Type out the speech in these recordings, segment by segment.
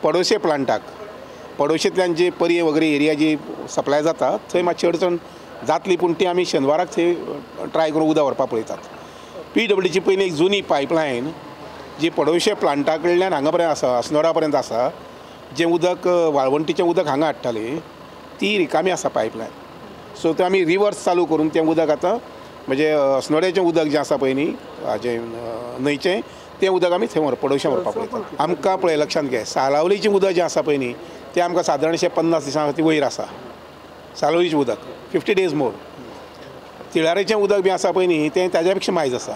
पडोशे प्लांटाक पडोशेंतल्यान जे पर्ये वगैरे एरिया जी सप्लाय जाता थंय मातशी अडचण जातली, पूण ती आमी शेनवाराक थंय ट्राय करून उदक व्हरपाक पळयतात. पीडब्ल्यूडीची पयलीं एक जुनी पायपलायन जी पडोशे प्लांटा कडल्यान हांगा पर्यंत आसा, अस्नोडा पर्यंत आसा, जें उदक वाळवंटीचें उदक हांगा हाडटाली ती रिकामी आसा पायपलायन. सो तें आमी रिवर्स चालू करून तें उदक आतां म्हणजे अस्नोड्याचें उदक जें आसा पळय न्ही हाजें न्हंयचें तें उदक आमी थंय पडोवशें व्हरपाक पळयतात. आमकां पळय लक्षांत घे, सालावलीचें उदक जें आसा पळय न्ही तें आमकां सादारणशें 50 दिसां खातीर वयर आसा. सालावलीचें उदक 50 डेज मोर. तिळारीचें उदक बी आसा पळय न्ही तें ताज्या पेक्षा मायज आसा.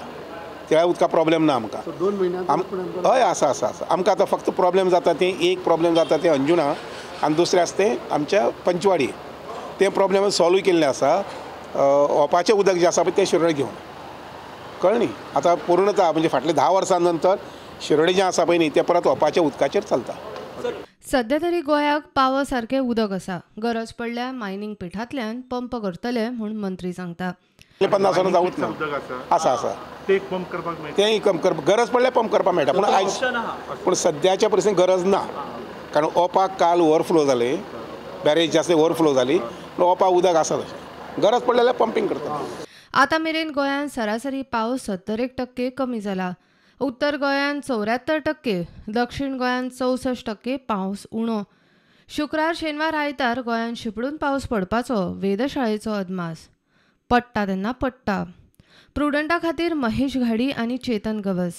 तिळार उदका प्रॉब्लेम ना आमकां. हय आसा आसा आसा. आमकां आतां फक्त प्रॉब्लेम जाता तें एक प्रॉब्लेम जाता तें अंजुणा आनी दुसरें आसा तें आमच्या पंचवाडी. तें प्रॉब्लेम सॉल्व केल्लें आसा. ओपाचें उदक जें आसा पळय तें शिरोडे घेवन कळ्ळें न्ही. आतां पूर्णता म्हणजे फाटल्या 10 वर्सां नंतर शिरोडे जें आसा पळय न्ही तें परत ओपाच्या उदकाचेर चलता. सध्या तरी गोंयाक पावो सारकें उदक आसा. गरज पडल्यार मायनींग पिठांतल्यान पंप करतले म्हूण मंत्री सांगता. 50 वर्सां जावूच ना आसा आसा तें पंप करपाक मेळटा, तेंय पंप करपाक गरज पडल्यार पंप करपाक मेळटा, पूण आयज पूण सद्याच्या परिस्थितीन गरज ना, कारण ओपाक काल ओवरफ्लो जालें, बॅरेज जास्त ओवरफ्लो जाली, पूण ओपा उदक आसा तशें गरज पडल्यार पंपींग करता. आतां मेरेन गोंयांत सरासरी पावस 71% कमी जाला. उत्तर गोंयांत 74%, दक्षिण गोंयांत 64% पावस उणो. शुक्रार, शेनवार, आयतार गोंयांत शिंपडून पावस पडपाचो वेधशाळेचो अदमास. पडटा तेन्ना पडटा. प्रुडंटा खातीर महेश घाडी आनी चेतन गवस.